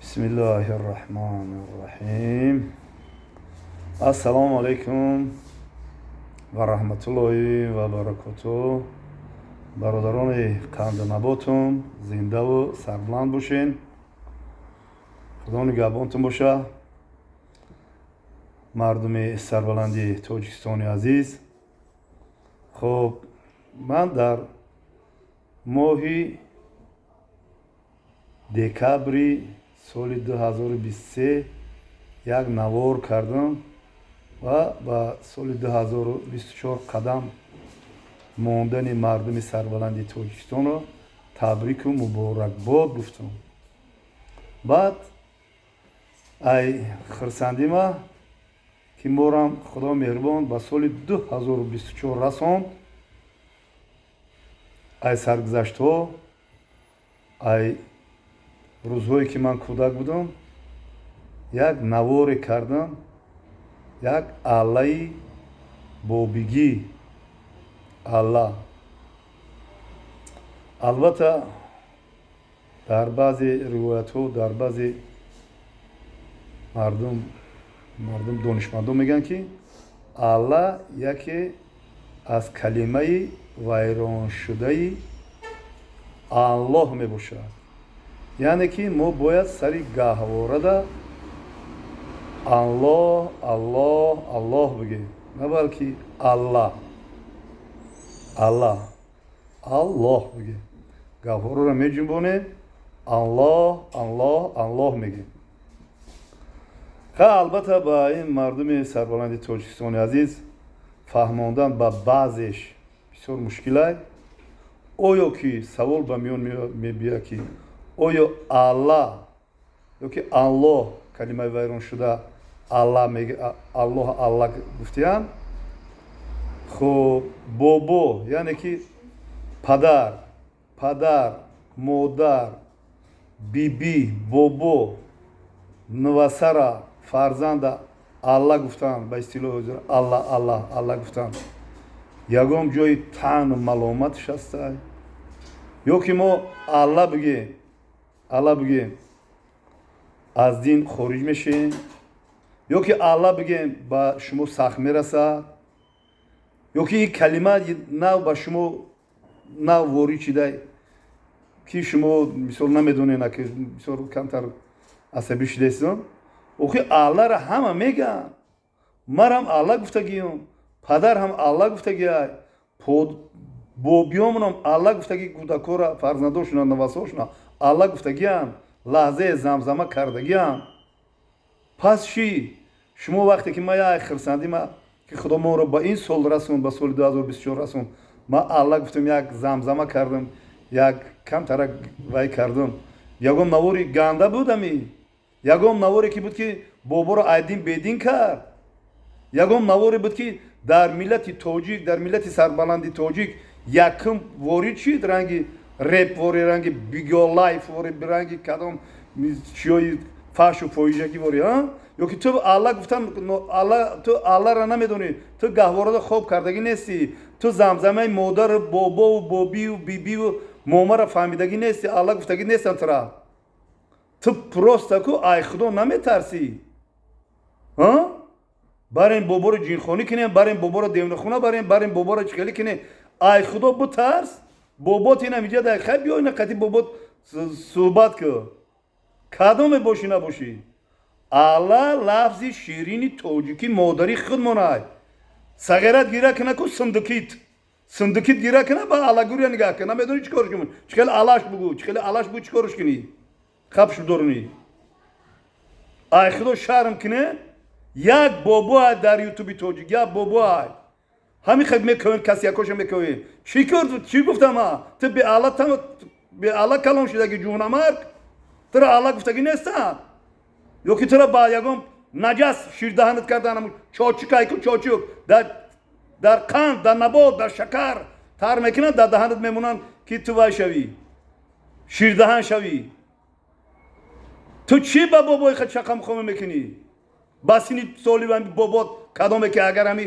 Бисмиллоҳи рраҳмони рраҳим. Ассалому алайкум ва раҳматуллоҳи ва баракоту. Бародарони қанданаботум, зиндаву сарбаланд бошен, Худо нигаҳбонтун боша. Мардуми сарбаланди Тоҷикистони азиз, хуб, ман дар моҳи декабри соли 2023 як навор кардам ва ба соли 2024 қадам мондани мардуми сарбаланди Тоҷикистонро табрику муборакбод гуфтам. Баъд ай хурсандима, ки морам Худо меҳрубон ба соли 2024 расонд, ай саргузаштҳо, ай рӯзҳое ки ман кӯдак будам, як наворе кардам, як аллаи бобигӣ. Алла, албатта, дар баъзе ривоятҳо, дар баъзе мардум, донишмандон мегӯянд, ки алла яке аз калимаи вайроншудаи Аллоҳ мебошад, яъне ки мо бояд сари гаҳворада Аллоҳ, Аллоҳ, Аллоҳ бигем, на балки Алла, Алла, Аллоҳ бигем. Гаҳвораро меҷунбонем, Аллоҳ, Аллоҳ, Аллоҳ мегем. Ха, албатта, ба ин мардуми сарбаланди Тоҷикистони азиз фаҳмондан ба баъзеш бисёр мушкилай. Оё ки савол ба миён мебиёяд, ки оё Алла ёки Аллоҳ, калимаи вайроншуда Алла, Аллоҳ, Алла гуфтиянд. Хуб, бобо, яъне ки падар, модар, биби, бобо, нувасара, фарзанда Алла гуфтанд, ба истилоҳи Алла, Алла, Алла гуфтанд, ягон ҷои таъну маломатш ҳастай? Ё ки мо Алла бигем, Алла бигем, аз дин хориҷ мешем? Ё ки Алла бигем, ба шумо сахт мерасад? Ё ки ин калима нав ба шумо нав ворид шида, ки шумо мисол намедонед, ки бисёр камтар асабӣ шудаистон? Охи, Аллара ҳама мегӯянд. Марам Алла гуфтагиём, падар ҳам Алла гуфтагиай, бобиёмонам Алла гуфтаги, кӯдакора, фарзандошуна, навасошуна Алла гуфтагианд, лаҳзае замзама кардагианд. Пас чӣ? Шумо вақте ки ма як хирсандӣ ма, ки Худо моро ба ин сол расонд, ба соли 2024 расонд, ма Алла гуфтам, як замзама кардам, як камтарак вай кардам, ягон навори ганда буд ами? Ягон наворе ки буд, ки боборо айдин бедин кард? Ягон наворе буд, ки дар миллати тоҷик, дар миллати сарбаланди тоҷик якум ворид шид, ранги реп вори, ранги биголайф вори, ранги кадом чиёи фаҳшу фоҳишагӣ вори? Ё ки ту Алла гуфтан, Алла, ту Аллара намедонӣ, ту гаҳворада хоб кардагӣ нестӣ, ту замзамаи модару бобову бобиву бибиву момара фаҳмидагӣ нестӣ, Алла гуфтагӣ нестан тура. Ту просто ку ай Худо наметарсӣ. Барем боборо ҷинхонӣ кунем, барем боборо девнахона барем, барем боборо чикалӣ кунем. Ай Худо бутарс. Бобот ина миҷа дай, хай, биё, ина қати бобот суҳбат кӯ. Кадоме бошӣ набошӣ, Алла лафзи ширини тоҷикӣ, модари худмонай. Сағират гира кина ку, синдукит, синдукит гира кина, ба аллагурия нигаҳ кина, намедонӣ чӣ корш кунӣ. Чӣ хеле алаш бугӯ, чӣ хеле алаш бугӯ, чӣ корш кунӣ? Хапш дорунӣ. Ай Худо шарм кине. Як бобоай дар Ютуби тоҷик, як бобоай ҳамин хел мекӯен, каси якоша мекӯен. Чӣ кард? Чӣ гуфтам? Ту беалла, беалла калон шудаги, ҷунамарг. Тура Алла гуфтагӣ нестам? Ё ки тура ба ягон наҷас ширдаҳанат кардан? Чочукайку, чочук дар қанд, дар набот, дар шакар тар мекунанд, дар даҳанат мемонанд, ки ту вай шавӣ, ширдаҳан шавӣ. Ту чӣ ба бобои худ шақамхома мекунӣ? Ба сини соли бобот кадоме ки агар ҳами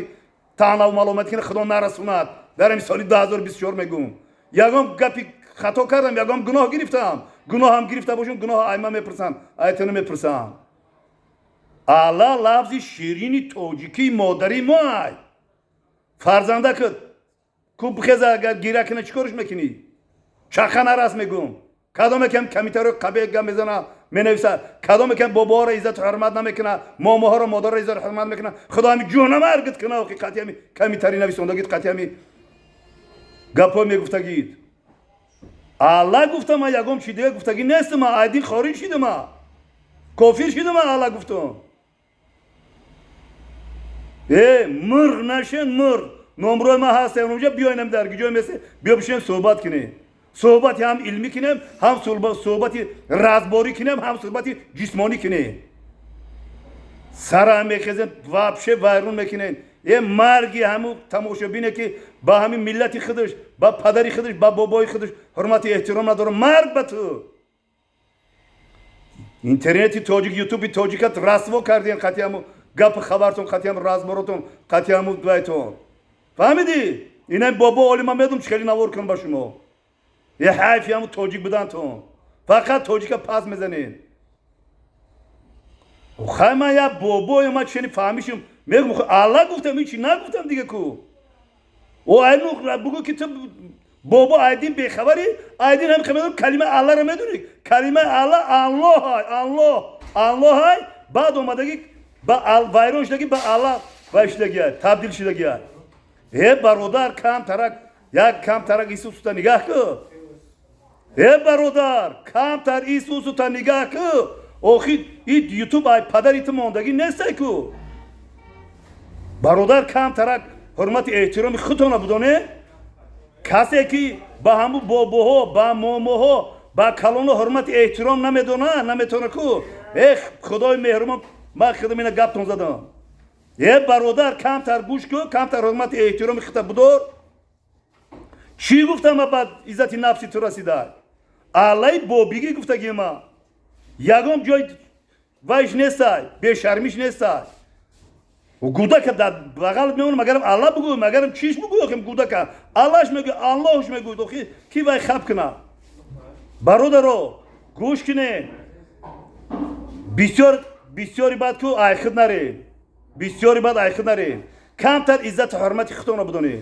таънаву маломат кина, Худо нарасонад, дар ҳами соли 2024 мегӯм, ягон гапи Хато кардам, ягон гуноҳ гирифтам? Гуноҳам гирифта бошам, гуноҳ айма мепурсам, айтана мепурсам. Алла лафзи ширини тоҷикии модари мо ай. Фарзанда ку бихеза, агар гира кина, чӣ корш мекунӣ? Чаха нарас мегум. Кадоме кам комментарио қабеҳ гап мезана, менависа, кадоме кам бобоҳоро иззату ҳурмат намекуна, момоҳоро, модарро иззату ҳурмат мекуна, худо ҳами ҷонама аргит куна. Охи қати ҳами комментари нависондагит, қати ҳами гапҳо мегуфтагид. Алла гуфтам, ман ягон чи дига гуфтагӣ нестам. Ай дин хориҷ шидама, кофир шидама, алла гуфтам. Э, мурғ нашен, мурғ. Номрои ман ҳаст онҷа, биёинам, дар ҷой месе, биё бишинем, суҳбат кунем. Суҳбати ҳам илмӣ кунем, ҳам суҳбати разборӣ кунем, ҳам суҳбати ҷисмонӣ кунем. Сара мехезем, вообще вайрон мекунем. Е, марги ҳаму тамошобине, ки ба ҳамин миллати худаш, ба падари худаш, ба бобои худаш ҳурмати эҳтиром надорам. Марг ба ту! Интернети тоҷик, ютуби тоҷикат расво кардем қати ҳаму гапи хабартон, қати ҳаму разборотон, қати ҳаму вайтон. Фаҳмидӣ? Ина бобо оли ман медум, чӣ хеле навор кунам ба шумо. Е, ҳайфи ҳаму тоҷик будантон, фақат тоҷика пас мезанед. Хай, ман як бобое, ман чени фаҳмишим мегум. Алла гуфтам, ҳичи нагуфтам дига ку. О, айну бугӯ, ки ту бобо ай дин бехабарӣ. Ай дин ҳам медонӣ, калимаи алларо медонӣ. Калимаи алла аллоҳ ай, аллоҳ, аллоҳ ай. Баъд омадагӣ ба вайрон шудагӣ, ба алла вай шудагӣ, табдил шудагӣ. Э, бародар, камтарак, як камтарак исусута нигаҳ ку. Э, бародар, камтар исусута нигаҳ ку. Охи и ютуб ай падари ту мондагӣ нестай ку. Бародар, камтарак ҳурмати эҳтироми худтона будоне. Касе ки ба ҳаму бобоҳо, ба момоҳо, ба калоно ҳурмати эҳтиром намедона, наметона ку. Э, худои меҳрубон, ман худам ина гаптон задам. Е, бародар, камтар гӯш ку, камтар ҳурмати эҳтироми худта будор. Чӣ гуфтам, ба иззати нафси ту расида? Аллаи бобигӣ гуфтагима, ягон ҷой вайш нестай, бешармиш нестай. Гудака дар бағал мемонам, магарам алла бугӯй, магарам чиш бугӯй? Охим гудака аллаш мегӯй, аллоҳш мегӯй. Охи ки вай хаб куна? Бародаро, гӯш кунед. Бисёр бисёри баъд ку айхид наред, бисёри баъд айхид наред. Камтар иззату ҳурмати худтонро бидонед.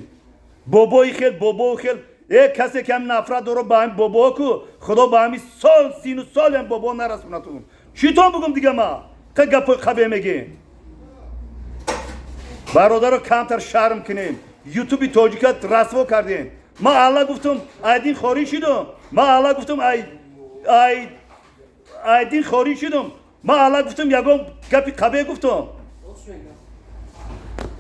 Бобои хел, бобои хел. Э, касе ки ҳам нафрат доро ба ҳами бобоҳо ку, худо ба ҳами сол сину солиам бобоҳо нарасонатун. Читон бугум дига? Ма та гапои қабеҳ мегем. Бародаро, камтар шарм кунем. Ютуби тоҷика расво кардем. Ма алла гуфтум, ай дин хориҷ шидум? Ма алла гуфтум, ай дин хориҷ шидум? Ма алла гуфтум, ягон гапи қабеҳ гуфтум?